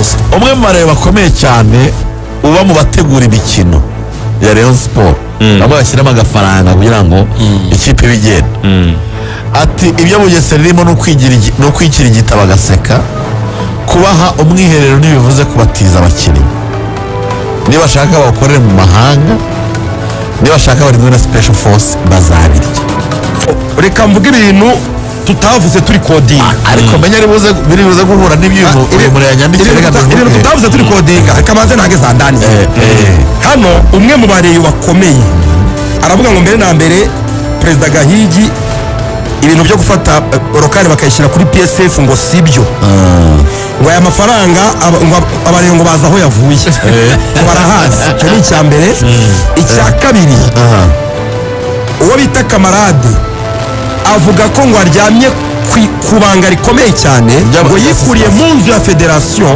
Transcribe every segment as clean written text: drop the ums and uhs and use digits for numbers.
Dusoza. Umwe mu bareba bakomeye cyane uba mu bategura imikino ya Rayon Sport, bamwe bashyiramo agafaranga kugira ngo ikipe ibe igenda, ati ibyo Bugesera irimo ni ukwikirigita bagaseka. Kubaha umwiherero ntibivuze kubatiza abakinnyi. Nibashaka bawukorere mu mahanga, nibashaka barindwe na special force, bazabirya. Reka mvuge ibintu tutavuze turi kodinga. Ariko menya ari buze, biri buze guhura n'ibyo uyu muntu yanyandikiye. Reka Ibintu mbivuge. tutavuze turi kodinga, reka banze ntange za ndani. Hano umwe mu bareyo bakomeye aravuga ngo mbere na mbere Perezida Gahigi, ibintu byo gufata local bakayishyira kuri PSF ngo sibyo, ngo aya mafaranga ngo abareyo ngo bazi aho yavuye, ngo barahazi. Icyo ni icya mbere. Icya kabiri, uwo bita Kamarade avuga ko ngo aryamye ku banga rikomeye cyane, ngo yikuriye mu nzu ya federasiyo,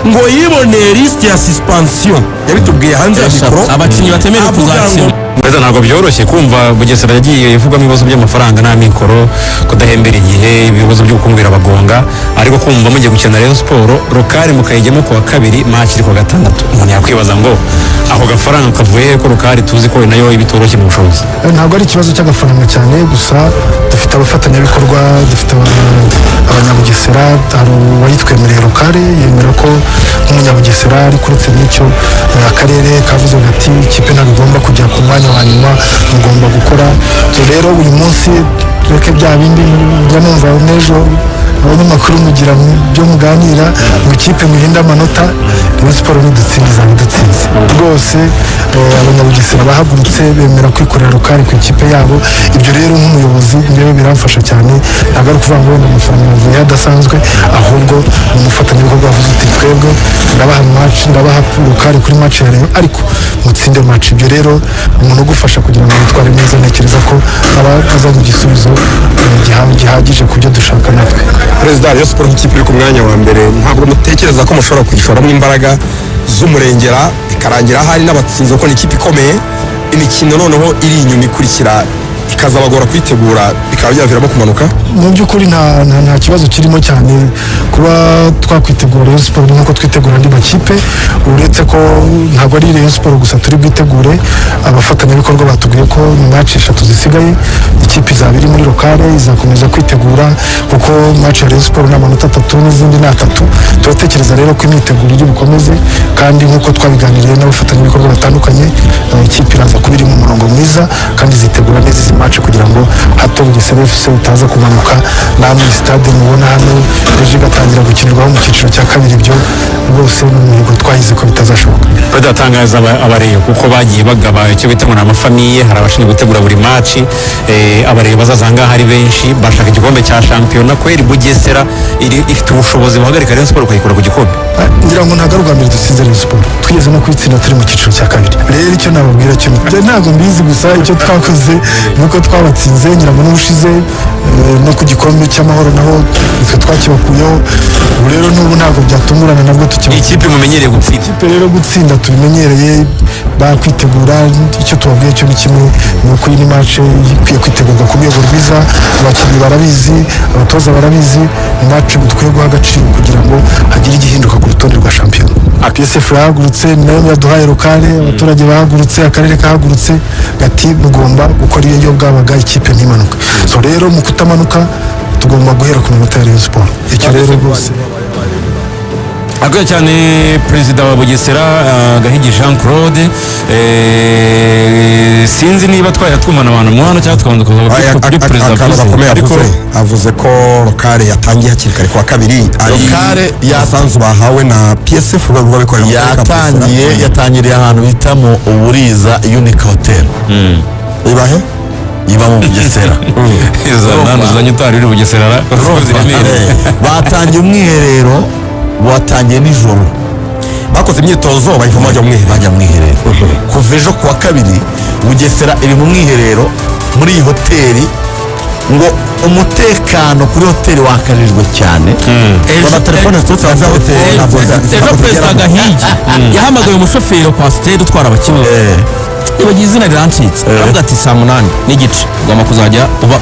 ngo yiboneye lisite ya suspension, yabitubwiye hanze ya mikoro. Abakinnyi batemerewe Avuga kuzakina. Perezida, ntabwo byoroshye kumva Bugesera yagiye ivugwamo ibibazo by'amafaranga n'amikoro, kudahembera igihe, ibibazo by'ubukungu birabagonga, ariko kumva mugiye gukina Rayon Sport, local mukayijyamo ku wa kabiri, match iri ku wa gatandatu, umuntu yakwibaza ngo ako gafaranga kavuye he, ko local tuzi ko nayo iba itoroshye mu bushobozi? Ntabwo ari ikibazo cy'agafaranga cyane gusa. Dufite abafatanyabikorwa, dufite abanyabugesera. Hari uwayitwemereye local, yemera ko nk'umunyabugesera. Ariko uretse n'icyo, akarere kavuze gati ikipe ntabwo igomba kujya ku mwanya wa nyuma, mugomba gukora. So rero uyu munsi tureke bya bindi njya numva n'ejo abanyamakuru mugira byo muganira ngo ikipe muhinde amanota. Rayon Sport nidutsinda izaba idutsinze rwose. Abanyabugesera bahagurutse bemera kwikorera local ku ikipe yabo. Ibyo rero nk'umuyobozi njyewe biramfasha cyane. Ntabwo ari ukuvuga ngo wenda amafaranga yavuye adasanzwe, ahubwo ni umufatanyabikorwa wavuze uti twebwe ndabaha match, ndabaha local kuri match ya Rayon, ariko mutsinde match. Ibyo rero umuntu ugufasha kugira ngo witware neza, ntekereza ko aba azanye igisubizo gihagije ku byo dushaka natwe. Perezida, Rayon Sport nk'ikipe iri ku mwanya wa mbere, ntabwo mutekereza ko mushobora kuyishoramo imbaraga z'umurengera ikarangira ahari n'abatsinzi, kuko ni ikipe ikomeye, imikino noneho iri inyuma ikurikira ikazabagora kuyitegura, bikaba byaviramo kumanuka? Mu by'ukuri nta kibazo kirimo cyane. Kuba twakwitegura Rayon Sport nk'uko twitegura andi makipe, uretse ko ntabwo ari Rayon Sport gusa turi bwitegure. Abafatanyabikorwa batubwiye ko match eshatu zisigaye ikipe izaba iri muri local, izakomeza kwitegura, kuko match ya Rayon Sport ni amanota 3 n'izindi ni 3. Turatekereza rero ko imyiteguro iri bukomeze, kandi nk'uko twabiganiriye n'abafatanyabikorwa batandukanye, ikipe iraza kuba iri mu murongo mwiza kandi izitegura neza izi match kugira ngo hato Bugesera FC itaza kumanuka. Namwe iyi stade mubona hano ejo igatangira gukinirwaho mu cyiciro cya kabiri, ibyo rwose ni umuhigo twahize ko bitazashoboka. Badatangaza abareyo, kuko bagiye bagaba icyo bita ngo ni amafamiye, hari abashinzwe gutegura buri match. Abareyo bazaza aha ngaha ari benshi bashaka igikombe cya shampiyona. Kweri Bugesera ifite ubushobozi buhagarika Rayon Sport ukayikura ku gikombe? Ngira ngo ntabwo ari ubwa mbere dutsinze Rayon Sport, twigeze no kuyitsinda turi mu cyiciro cya kabiri. Rero icyo nababwira cyo njye ntabwo mbizi, gusa icyo twakoze ni uko twabatsinze. Ngira ngo n'ubushize no ku gikombe cy'amahoro naho nitwe twakibakuyeho. Ubu rero n'ubu ntabwo byatungurana nabwo Ni tukibatsinze. ikipe mumenyereye gutsinda. Ikipe rero gutsinda tubimenyereye, bakwitegura. Icyo tubabwiye cyo ni kimwe, ni uko iyi ni match ikwiye kwitegurwa ku rwego rwiza. Abakinnyi barabizi, abatoza barabizi, ni match dukwiye guha agaciro kugira ngo hagire igihinduka ku rutonde rwa shampiyona. PSF yahagurutse, ni nayo yaduhaye local. Abaturage bahagurutse, akarere kahagurutse gati mugomba gukora iyo bwabaga ikipe ntimanuka. So rero mu kutamanuka tugomba guhera ku manota ya Rayon Sport. Icyo rero rwose. Akoze cyane perezida wa Bugesera, Gahigi Jean Claude. Sinzi niba twajya twumvana abantu mu hano cyangwa tukabanza kuva kuri perezida Akantu avuze gakomeye ariko avuze, avuze ko local yatangiye hakiri kare kuwa kabiri, ari Local umusanzu bahawe na PSF, urwego rw'abikorera mu karere ka Yatangiye Bugesera. Yatangiriye ahantu bita mu Uburiza Unique Hotel. Ibahe? Iba mu Bugesera. Izo nani uzanye utari uri Bugesera kuko ziremereye. Batangiye umwiherero, watangiye nijoro. Bakoze imyitozo bayivamo bajya mu mwiherero. Bajya mu mwiherero kuva ejo kuwa kabiri. Bugesera iri mu mwiherero muri iyi hoteli, ngo umutekano kuri hoteli wakajijwe cyane. Ngo telefone ziturutse hanze ya hoteli ntabwo Ejo ntabwo Perezida zigeramo. Gahigi yahamagaye umushoferi wa coaster utwara abakinnyi, nibagize izina rirancitse, aravuga ati saa 8:30 ugomba kuzajya uba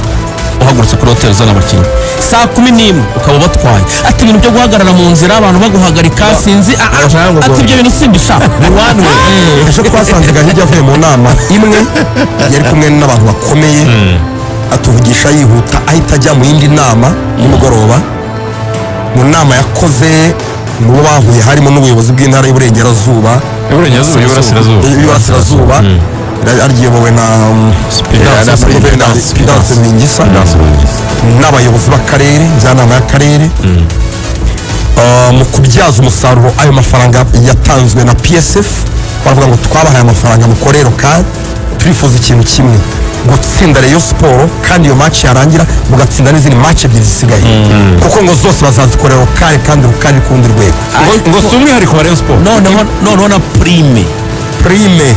Uhagurutse kuri hoteli uzana abakinnyi saa 11, ukaba ubatwaye. Ati ibintu byo guhagarara mu nzira, abantu baguhagarika, sinzi, ati ibyo bintu simbishaka. Ni one way. Ejo twasanze Gahigi avuye mu nama imwe yari kumwe n'abantu bakomeye, atuvugisha yihuta, ahita ajya mu yindi nama nimugoroba. Mu nama yakoze, mu bo bahuye harimo n'ubuyobozi bw'Intara y'Uburengerazuba. Iburengerazuba, Iburasirazuba. Y'Iburasirazuba, riyobowe na Pudence. Pudence Rubingisa, n'abayobozi b'akarere, njyanama y'akarere, mu kubyaza umusaruro ayo mafaranga yatanzwe na PSF. Baravuga ngo twabahaye amafaranga mukore locale, turifuza ikintu kimwe: gutsinda Rayon Sport, kandi iyo match yarangira mugatsinda n'izindi match ebyiri zisigaye, kuko ngo zose bazazikorera locale, kandi locale ku rundi rwego. Ngo si umwihariko wa Rayon Sport. Noneho na prime. Prime.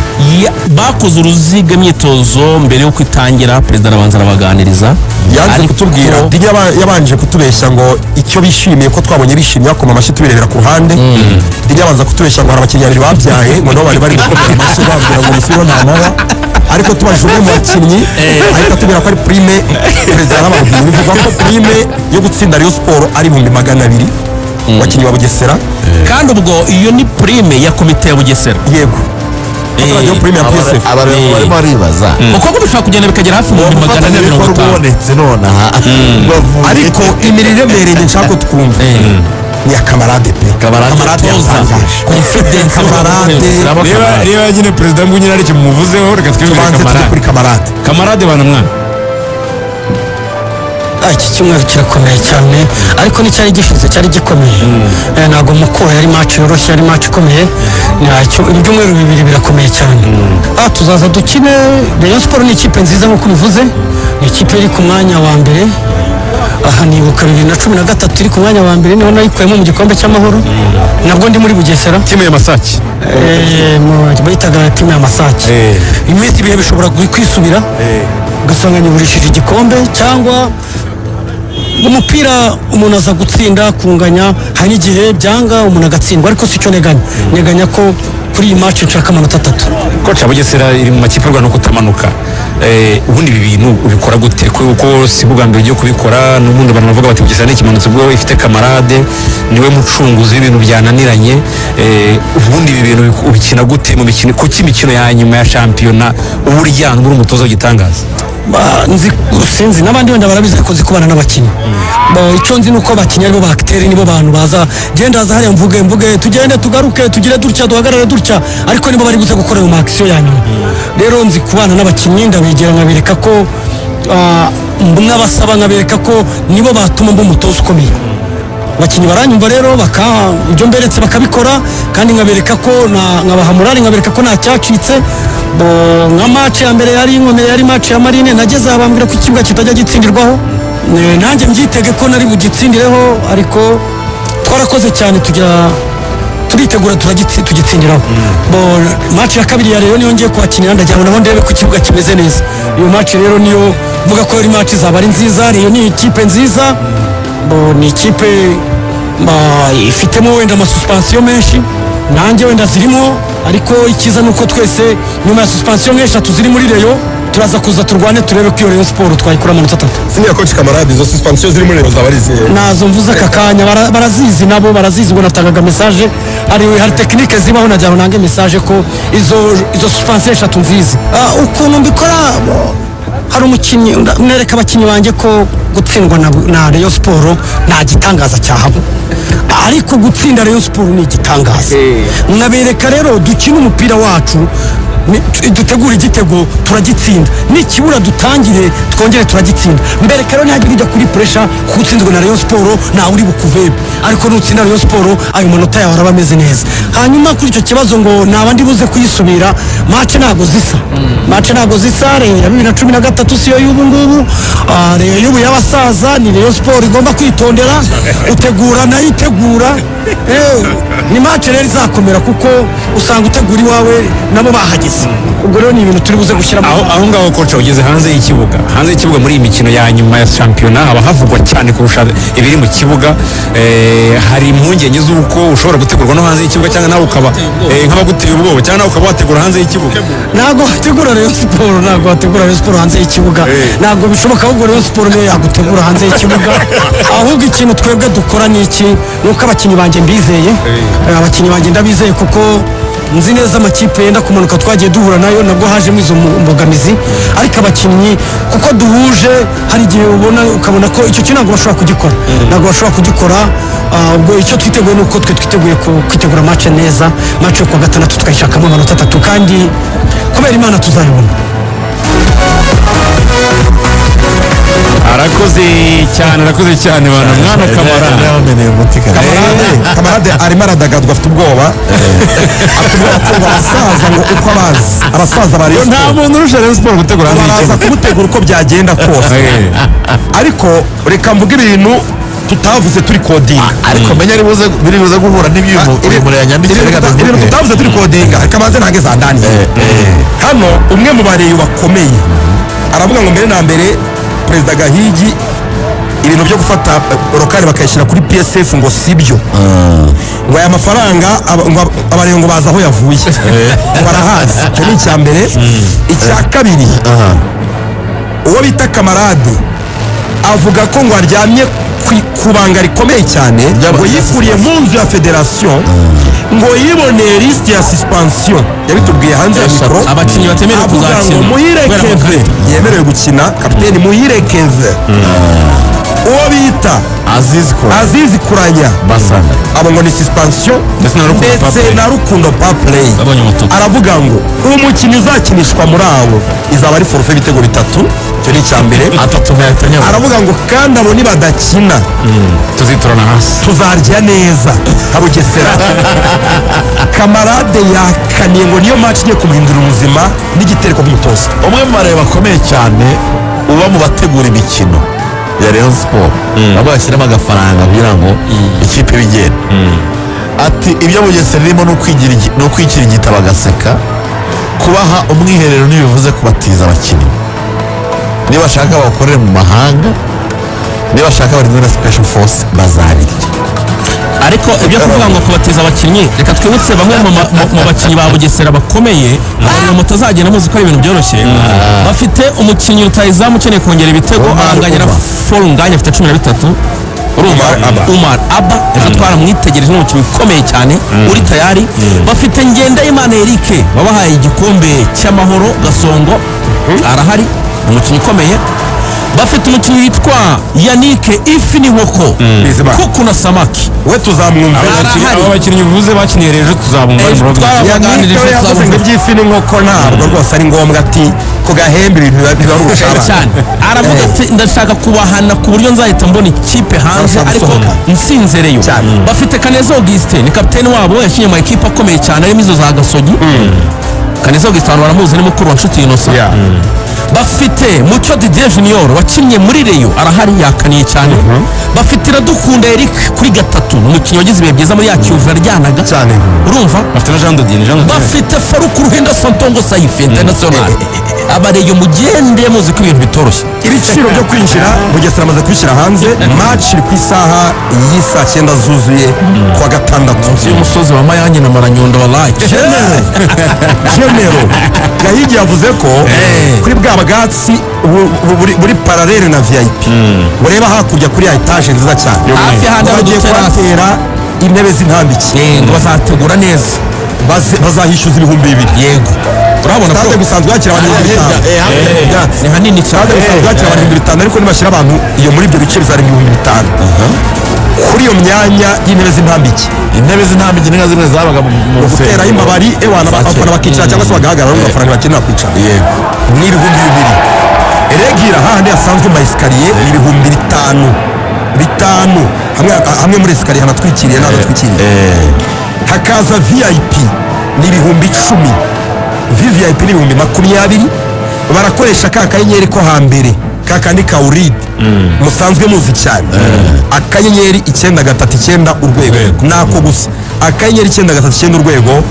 Bakoze uruziga, imyitozo mbere y'uko itangira, perezida arabanza arabaganiriza. Yanze kutubwira. Dinya yabanje kutubeshya ngo icyo bishimiye, ko twabonye bishimye bakoma amashyi tubirebera ku ruhande. Dinya abanza kutubeshya ngo hari abakinnyi babiri babyaye, ngo nabo bari bari gukomera amashyi, babwira ngo musubire nta maba. Ariko tubajije umwe mu bakinnyi, ahita atubwira ko ari prime perezida yarababwiye. Bivuga ko prime yo gutsinda Rayon Sport ari 200,000 abakinnyi ba Bugesera. Kandi ubwo iyo ni prime ya komite ya Bugesera. Yego, abaturage bo prime ya PSF. Abantu barimo baribaza Kuko ngo bishobora kugenda bikagera hafi mu 450,000. Umufatanyabikorwa ubonetse nonaha bavuye. Ariko imirire iremereye nshaka ko twumva ni iya Kamarade pe. Kamarade. Kamarade Toza. yatangaje. Confidence. Kamarade. Niba nyine perezida ngo nyine aricyo mumuvuzeho, reka twibwire. Tubanze tujye Kamarade. kuri Kamarade. Kamarade bana mwana. Iki cyumweru kirakomeye cyane, ariko n'icyari gishize cyari gikomeye. Ntabwo Mukura yari match yoroshye, yari match ikomeye. Ibyumweru 2 birakomeye cyane. Tuzaza dukine. Rayon Sport ni ikipe nziza nk'uko ubivuze, ni ikipe iri ku mwanya wa mbere. Aha nibuka 2013 iri ku mwanya wa mbere, niho nayikuyemo mu gikombe cy'Amahoro, nabwo ndi muri Bugesera. Timu ya Masaki. Bayitaga timu ya Masaki. Iminsi, ibihe bishobora kwisubira, ugasanga nyigurishije igikombe, cyangwa umupira umuntu aza gutsinda, kunganya, hari n'igihe byanga umuntu agatsindwa, ariko si cyo nteganya. Nteganya ko kuri iyi match nshaka amanota 3. Coach, Bugesera iri mu makipe arwana no kutamanuka. Ubundi ibi bintu ubikora gute, kuko si bwa mbere ugiye kubikora? N'ubundi abantu bavuga bati Bugesera ni ikimanutse, ubwo ifite Kamarade, niwe mucunguzi w'ibintu byananiranye. Ubundi ibi bintu ubikina gute mu mikino? Kuki imikino ya nyuma ya shampiyona uba uryana uri umutoza w'igitangaza? Nzi, sinzi n'abandi wenda barabizi, ariko nzi kubana n'abakinnyi. Icyo nzi ni uko abakinnyi aribo ba acteur, nibo bantu baza. Genda haza hariya, mvuge mvuge, tugende tugaruke, tugire dutya, duhagarare dutya, ariko nibo bari buze gukora ayo ma action ya nyuma. Rero nzi kubana n'abakinnyi, ndabegera nkabereka ko nkabasaba, nkabereka ko nibo batuma mba umutoza ukomeye. Abakinnyi baranyumva rero, baka ibyo mberetse bakabikora, kandi nkabereka ko nkabaha morale, nkabereka ko nta cyacitse. Nka match ya mbere yari inkomeye, yari match ya Marine, nageze aha bambwira ko ikibuga kitajya gitsindirwaho. Nanjye mbyitege ko nari bugitsindireho, ariko twarakoze cyane, tugira turitegura, tugitsindiraho. Bo match ya kabiri ya rero niyo ngiye kuhakinira, ndagira ngo nabo ndebe ko ikibuga kimeze neza. Iyo match rero niyo mvuga ko ari match izaba ari nziza. Rayon ni ikipe nziza. Bo ni ikipe ifitemo wenda ama suspension menshi, nanjye wenda zirimo, ariko icyiza ni uko twese nyuma ya suspension nk'eshatu ziri muri Rayon, turaza kuza turwane, turebe ko iyo Rayon Sport twayikura amanota 3. Siniya coach Kamarade, izo suspension ziri muri Rayon zaba ari izihe? Nazo mvuze aka kanya, barazizi, nabo barazizi. Ubwo natangaga message, hari technique zibaho, nagira ngo nange message ko izo suspension eshatu nzizi. Ukuntu mbikora, hari umukinnyi mwereka abakinnyi banjye ko gutsindwa na Rayon Sport nta gitangaza cyahaba, ariko gutsinda Rayon Sport ni igitangaza. Nkabereka rero dukine umupira wacu, dutegure igitego turagitsinda, nikibura dutangire twongere turagitsinda. Mbereka rero ntihagire ujya kuri pressure, kuko utsinzwe na Rayon Sport ntawe uri bukuvebe, ariko nutsinda Rayon Sport ayo manota yawe araba ameze neza. Hanyuma kuri icyo kibazo ngo naba ndi buze kuyisubira, match ntabwo zisa, match ntabwo zisa. Rayon ya 2013 siyo y'ubu ngubu. Rayon y'ubu y'abasaza ni Rayon Sport igomba kwitondera, utegura nayo itegura. Ni match rero izakomera, kuko usanga utegura iwawe nabo bahageze. Ubwo rero ni ibintu turi buze gushyiramo. Aho ngaho, coach, ugeze hanze y'ikibuga. Hanze y'ikibuga, muri iyi mikino ya nyuma ya shampiyona, haba havugwa cyane kurusha ibiri mu kibuga. Hari impungenge z'uko ushobora gutegurwa no hanze y'ikibuga, cyangwa nawe ukaba nk'abaguteye ubwoba, cyangwa nawe ukaba wategura hanze y'ikibuga? Ntabwo wategura Rayon Sport, ntabwo wategura Rayon Sport hanze y'ikibuga, ntabwo bishoboka. Ahubwo Rayon Sport niyo yagutegura hanze y'ikibuga. Ahubwo ikintu twebwe dukora ni iki? Ni uko abakinnyi banjye mbizeye. Abakinnyi banjye ndabizeye, kuko nzi neza amakipe yenda kumanuka twagiye duhura nayo, nabwo hajemo izo mbogamizi. Ariko abakinnyi, kuko duhuje, hari igihe ubona ukabona ko icyo kintu ntabwo bashobora kugikora, ntabwo bashobora kugikora. Ubwo icyo twiteguye ni uko twe twiteguye kwitegura match neza, match yo kuwa gatandatu tukayishakamo amanota 3, kandi kubera Imana tuzayibona. Arakoze cyane, arakoze cyane, bana mwana Kamara. Yameneye umuti kare. Kamarade arimo aradagadwa, afite ubwoba, afite ubwoba ko ngo abasaza, ngo uko abazi abasaza ba Rayon Nta Sport muntu urusha Rayon Sport gutegura hanze baraza y'ikibuga. kumutegura uko byagenda kose. Ariko reka mvuge ibintu tutavuze turi kodinga. Ariko menya ari buze, biri buze guhura n'ibyo uyu muntu yanyandikiye. Reka Ibintu tuvuge. tutavuze turi kodinga, reka maze ntange za ndani. Hano umwe mu bareyo bakomeye aravuga ngo mbere na mbere perezida Gahigi, ibintu byo gufata local bakayishyira kuri PSF ngo sibyo, ngo aya mafaranga ngo abareyo ngo bazi aho yavuye, ngo barahazi. Icyo ni icya mbere. Icya kabiri, uwo bita Kamarade avuga ko ngo aryamye ku banga rikomeye cyane, ngo yikuriye mu nzu ya federasiyo, ngo yiboneye lisite ya suspension, yabitubwiye hanze ya mikoro. Abakinnyi batemerewe Avuga ngo kuzakina Muhire kubera Keve amakarita. yemerewe gukina, kapiteni Muhire Keve, uwo bita Azizi ko Azizi Kuranya, Basanga. Abo ngo ni suspension. Ndetse na Rukundo Ndetse Paplay. na Rukundo Paplay. Babonye umutuku. Aravuga ngo umukinnyi uzakinishwa muri abo izaba ari forfait ibitego bitatu. Icyo ni icya mbere. Atatu nkahita nyabona. Aravuga ngo kandi abo nibadakina Tuziturana hasi. tuzarya neza nka Bugesera. Kamarade yakaniye ngo niyo match igiye kumuhindura ubuzima n'igitereko k'umutoza. Umwe mu bareba bakomeye cyane uba mu bategura imikino ya Rayon Sport, bamwe bashyiramo agafaranga kugira ngo ikipe ibe igenda, ati ibyo Bugesera irimo ni ukwikirigita bagaseka. Kubaha umwiherero ntibivuze kubatiza abakinnyi. Nibashaka bawukorere mu mahanga, nibashaka barindwe na special force, bazabirya. Ariko ibyo kuvuga ngo kubatiza abakinnyi, reka twibutse bamwe mu bakinnyi ba Bugesera bakomeye, abantu mutazagenda muzi ko ari ibintu byoroshye. Bafite umukinnyi rutayizamu ukeneye kongera ibitego, Umar aranganya na Uba. Forunganya, afite 13, urumva? Umar Abba. Umar Abba, ejo twaramwitegereje, ni umukinnyi ukomeye cyane uri tayari. Bafite Ngendahimana Eric wabahaye igikombe cy'amahoro, Gasongo arahari, ni umukinnyi ukomeye. Bafite umukinnyi witwa Yannick Ifi n'inkoko, Bizimana. kuku na samaki. We tuzamwumva. Arahari. Abo bakinnyi uvuze bakiniye rero tuzabumva Ejo mu rugo. twarabaganirije. Yannick we yavuze ngo Tuzabumva. iby'ifi n'inkoko ntabwo rwose ari ngombwa, ati ku gahembe ibintu biba ari urucabana. Cyane. Aravuga ati ndashaka kubahana ku buryo nzahita mbona ikipe hanze, Arashaka ariko gusohoka. nsinzereyo. Cyane. Bafite Kaneza Augustin, ni kapiteni wabo, yakinnye mu ekipe akomeye cyane arimo izo za Gasogi. Kaneza Augustin abantu baramuzi, ni mukuru wa Nshuti Innocent. Bafite Mucyo Didier Junior wakinnye muri Rayon, arahari, yakaniye cyane. Bafite Iradukunda Eric kuri gatatu, ni umukinnyi wagize ibihe byiza muri ya Kiyovu yaryanaga. Cyane. Urumva? Bafite na Jean de Dieu, Jean de Dieu. Bafite Faruku Ruhenda Santongo Saifi international. Abareyo mugende muzi ko ibintu bitoroshye. Ibiciro byo kwinjira, Bugesera amaze kubishyira hanze. Match iri ku isaha y'isaa 9 zuzuye kuwa gatandatu. Munsi y'umusozi wa Mayange na Maranyundo, wallahi. Genero Gahigi yavuze ko kuri bwa bwatsi buri parallèle na VIP, bureba hakurya kuri ya étage nziza cyane, Hafi handi hari bagiye uduterasi. kuhatera intebe z'intambike. Ngo bazategura neza. Bazahishyuza 2000. Yego, urabona Stade ko gusanzwe yakira abantu 5000. Ni hanini cyane. Stade gusanzwe yakira abantu 5000, ariko nibashyira abantu iyo muri ibyo bice bizarenga 5000 kuri iyo myanya y'intebe z'intambike. Intebe z'intambike ni nka zimwe zabaga mu Guteraho imbabari, ewana, abafana bakicara cyangwa se bagahagarara, ariko abafana ntibakenera kwicara. Ni 2000. Regular, hahandi hasanzwe mu escalier, ni 5000 bitanu, hamwe hamwe muri escalier hanatwikiriye n'ahadatwikiriye. Hakaza VIP ni 10,000, VVIP ni 20,000. Barakoresha ka kanyenyeri ko hambere. Kakandi ka uridi musanzwe muzi cyane, *939# nako gusa, *939#,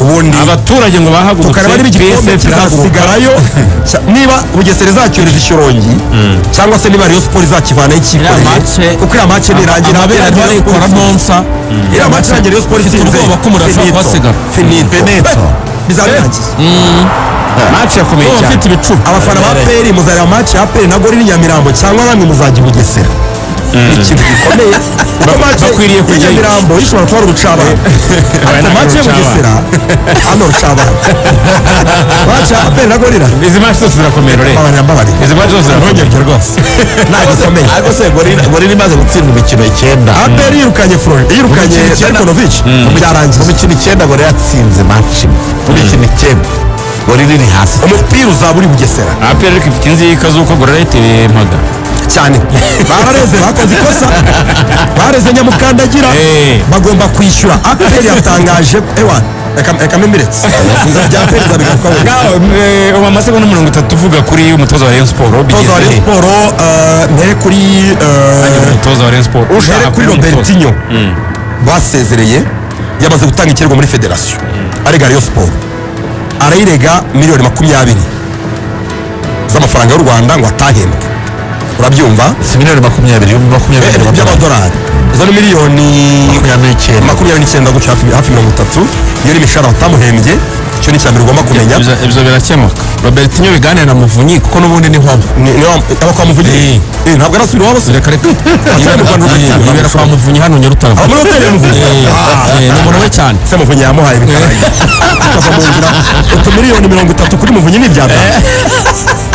ubundi Abaturage ngo bahagurutse. Tukareba niba igikombe PSF irahaguruka. kizasigarayo, niba Bugesera izacyohereza Ishyorongi cyangwa se niba Rayon Sport izakivanaho ikikoreye, Iriya kuko iriya match nirangira amabere Rayon arimo Sport arikora itsinze. nonsa. Iriya match irangira Rayon Sport Mfite itsinze, ubwoba ko umuriro ashobora finito. kuhasigara. Finito. Finito. Bizaba birangiye. Match yakomeye Uba cyane. ufite ibicuba. Abafana ba APR, muzareba match ya APR na Gorilla i Nyamirambo, cyangwa namwe muzajya i Bugesera. Ni ikintu gikomeye kuko match Bakwiriye y'i kujyayo. Nyamirambo ishobora kuba ari urucabana, ariko match ya Rucabana. Bugesera hano rucabana, match ya APR na Gorilla. Izi match zose zirakomeye rore. Mbabarira, mbabarira. Izi match zose zirakomeye. Ntongere rwose, ntabwo gikomeye. Ariko se Gorilla imaze gutsinda imikino 9. APR yirukanye Florent, yirukanye Mu mikino 9. Darkonovic, byarangiye. Mu mikino 9 Gorilla yatsinze match imwe. Mu mikino 9 Gorilla iri hasi. Umupira uzaba uri Bugesera. APR ariko ifite inzika z'uko Gorilla yiteye mpaga. Cyane, barareze, bakoze ikosa, bareze nyamukandagira. Bagomba kwishyura. APR yatangaje, ewa, reka mbimiretse bya APR nzabigarukaho. Ngaho ubu amasegonda 30 uvuga kuri umutoza wa Rayon Sport. Umutoza wa Bigeze Rayon he? Sport, mpere kuri Umutoza wa Rayon Sport mpere ushaka kuri kuba umutoza. Robertinho basezereye, yamaze gutanga ikirego muri federasiyo arega Rayon Sport, arayirega miliyoni 20 z'amafaranga y'u Rwanda ngo atahembwe, urabyumva? Si miliyoni 20, 20,000 By'amadolari, izo ni miliyoni 29. 29 gutyo, hafi 30. Iyo ni imishahara batamuhembye. Icyo ni icya mbere ugomba kumenya. Ibyo birakemuka, Robertinho biganire na Muvunyi kuko n'ubundi niho aba. Aba kwa Muvunyi? Ntabwo arasubira iwabo se? Reka reka. Atari mu Rwanda, Robertinho. Yibera kwa Muvunyi hano Nyarutarama. Aba muri hoteli ya Muvunyi? Ni umuntu we cyane. Se Muvunyi yamuhaye bikarangira akava mu nzira? Utumiliyoni 30 kuri Muvunyi ni ibya danger,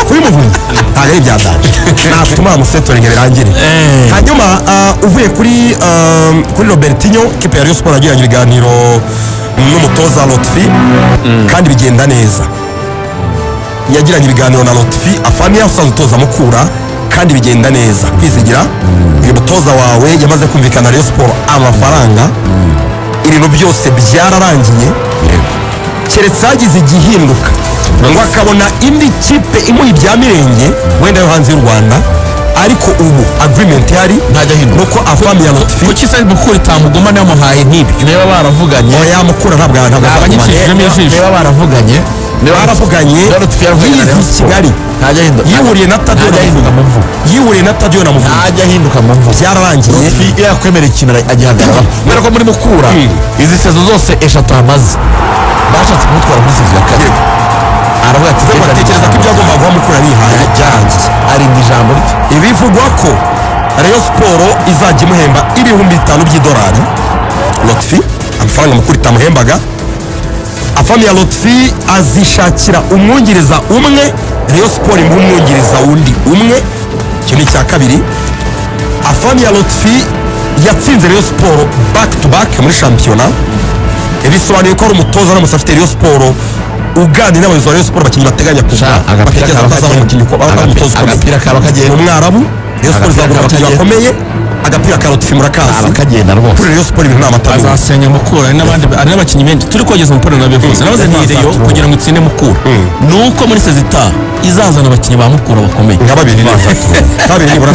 kuri Muvunyi ntabwo ari ibya danger, natuma amusetoringa birangire. Hanyuma uvuye kuri Robertinho, kipe ya Rayon Sport yagiranye ibiganiro n'umutoza Lotfi kandi bigenda neza. Yagiranye ibiganiro na Lotfi Afamia usanzwe utoza Mukura kandi bigenda neza. Kwizigira, uyu mutoza wawe yamaze kumvikana na Rayon Sport amafaranga, ibintu byose byararangiye, keretse hagize igihinduka ngo akabona indi kipe imuha ibya mirenge wenda yo hanze y'u Rwanda, ariko ubu agreement ihari Ntajya ahinduka. nuko Afamia Lotfi Kuki se Mukura itamuguma yamuhaye nk'ibyo? Niba baravuganye. Oya, Mukura ntabwo azagumana. Abanyicishijemo ijisho. Niba baravuganye. Baravuganye. Niba Lotfi yaravuganye na Yize Rayon i Sport, Kigali. ntajya ahinduka. Yihuriye na Tadeyo Ntajya na ahinduka mu mvugo. Yihuriye na Tadeyo na Muvunyi. Ntajya ahinduka mu mvugo. Byararangiye. Lotfi iyo yakwemera ikintu agihagararaho, kubera ko muri Mukura izi saison zose 3 hamaze bashatse kumutwara muri saison ya kabiri, aravuga ati Kuko batekereza ko ibyo agomba guha Mukura bihaye, byarangiye. Arinda ijambo rye. Ibivugwa ko Rayon Sport izajya imuhemba 5000 by'idolari Lotfi, amafaranga Mukura itamuhembaga. Afamia Lotfi azishakira umwungiriza umwe, Rayon Sport imuha umwungiriza wundi umwe. Icyo ni icya kabiri. Afamia Lotfi yatsinze Rayon Sport back to back muri shampiyona, bisobanuye ko ari umutoza aramutse afite Rayon Sport uganira n'abayobozi ba Rayon Sport, abakinnyi bateganya kugura Sha, agapira batekereza kaba ko azaba kagenda. umukinnyi ari umutoza ukomeye. Agapira kaba kagenda. Ni umwarabu. Rayon Sport Agapira izagura kaba abakinnyi kagenda. bakomeye. Agapira ka Lotfi murakazi. Kaba kagenda rwose. Kuri Rayon Sport ibintu ni amata. Azasenya Mukura. Hari n'abandi, hari n'abakinnyi benshi turi kogeza umupira nabivuze, nabaze nti Rayon kugira ngo itsinde Mukura ni uko muri sezita izazana abakinnyi ba Mukura bakomeye. Nka babiri nibura, babiri nibura.